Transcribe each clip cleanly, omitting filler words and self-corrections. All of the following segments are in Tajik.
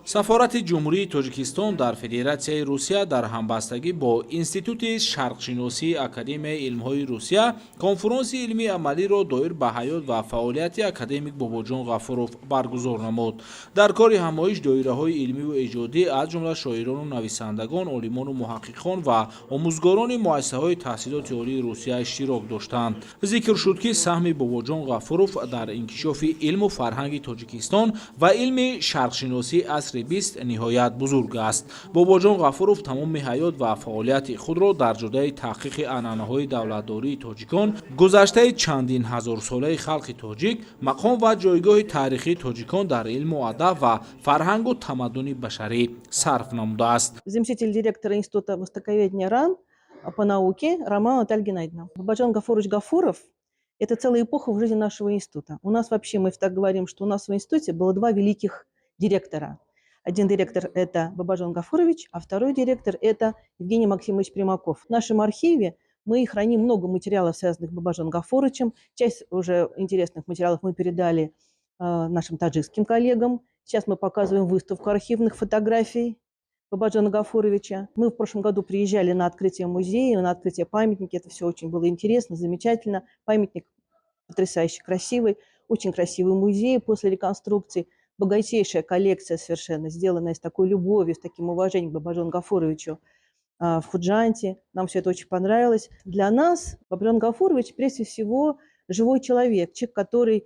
Сафорати Ҷумҳурии Тоҷикистон дар Федератсияи Русия дар ҳамбастагӣ бо Институти шарқшиносии Академияи илмҳои Русия конфронси илмии амалиро доир ба ҳаёт ва фаъолияти академик Бобоҷон Ғафуров баргузор намуд. Дар кори ҳамоиш доираҳои илмиву эҷодӣ, аз ҷумла шоирону нависандагон, олимону муҳаққиқон ва омӯзгорони муассисаҳои таҳсилоти олии Русия иштирок доштанд. Зикр шуд, ки саҳми Бобоҷон Ғафуров дар инкишофи илму фарҳанги Тоҷикистон ва илми шарқшиносии асри 20 ниҳоят бузург аст. Бобоҷон Ғафуров тамоми ҳаёт ва фаъолияти худро дар ҷодаи таҳқиқи анъанаҳои давлатдории тоҷикон, гузаштаи чандин ҳазорсолаи халқи тоҷик, мақом ва ҷойгоҳи таърихии тоҷикон дар илму адаб ва фарҳангу тамаддуни башарӣ сарф намудааст. Заместитель директора Института востоковедения РАН по науке Романова Наталья Геннадьевна. Бабаджан Гафурович Гафуров – это целая эпоха в жизни нашего института. У нас вообще, мы так говорим, что у нас в институте было два великих директора. Один директор – это Бабаджан Гафурович, а второй директор – это Евгений Максимович Примаков. В нашем архиве мы храним много материалов, связанных с Бабаджаном Гафуровичем. Часть уже интересных материалов мы передали нашим таджикским коллегам. Сейчас мы показываем выставку архивных фотографий Бабаджана Гафуровича. Мы в прошлом году приезжали на открытие музея, на открытие памятника. Это все очень было интересно, замечательно. Памятник потрясающе красивый, очень красивый музей после реконструкции. Богатейшая коллекция совершенно, сделанная с такой любовью, с таким уважением к Бабаджану Гафуровичу в Худжанте. Нам все это очень понравилось. Для нас Бабаджан Гафурович прежде всего живой человек, человек, который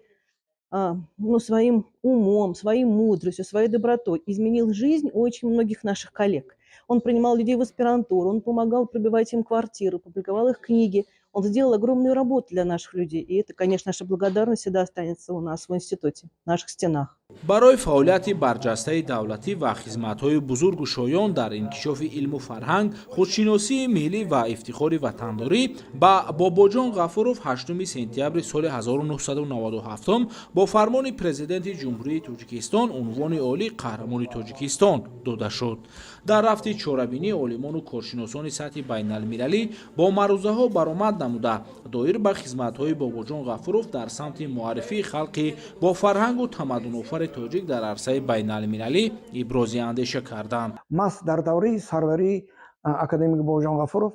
ну, своим умом, своей мудростью, своей добротой изменил жизнь очень многих наших коллег. Он принимал людей в аспирантуру, он помогал пробивать им квартиру, публиковал их книги. Он сделал огромную работу для наших людей. И это, конечно, наша благодарность всегда останется у нас в институте, в наших стенах. Барои фаъолияти барҷастаи давлатӣ ва хизматҳои бузургу шоён дар инкишофи илму фарҳанг, худшиносии миллӣ ва ифтихори ватандорӣ ба Бобоҷон Ғафуров 8 сентябри соли 1997 бо фармони Президенти Ҷумҳурии Тоҷикистон унвони олӣ «Қаҳрамони Тоҷикистон» дода шуд. Дар рафти чорабинӣ олимону коршиносони сатҳи байналмилалӣ бо маърузаҳо баромад намуда, доир ба хизматҳои Бобоҷон Ғафуров дар самти муаррифии халқи бо фарҳангу тамаддунофари тоҷик дар арсаи байналмилалӣ ибрози андеша карданд. Маҳз дар давраи сарварии академик Бобоҷон Ғафуров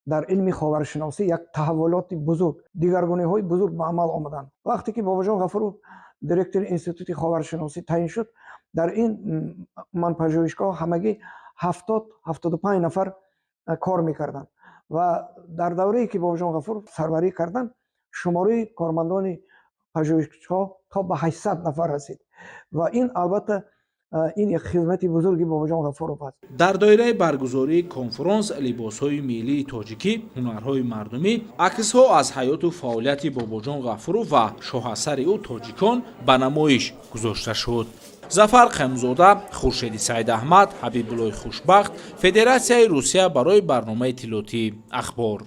дар илми ховаршиносӣ як таҳаввулоти бузург, дигаргуниҳои бузург ба амал омаданд. Вақте ки Бобоҷон Ғафуров директори Институти ховаршиносӣ таъин шуд, дар ин ман пажӯҳишгоҳ ҳамагӣ 70-75 нафар кор мекарданд ва дар даврае ки Бобоҷон Ғафуров сарварӣ карданд, шумораи кормандони пажӯҳишгоҳ то ба 800 нафар расид ва ин, албатта, ин як хизмати бузурги Бобоҷон Ғафуров аст. Дар доираи баргузории конфронс либосҳои миллии тоҷикӣ, ҳунарҳои мардумӣ, аксҳо аз ҳаёту фаъолияти Бобоҷон Ғафуров ва шоҳасари ӯ «Тоҷикон» ба намоиш гузошта шуд. Зафар Қаймзода, Хуршеди Саидаҳмад, Ҳабибуллои Хушбахт, Федератсияи Русия, барои барномаи иттилоотии «Ахбор».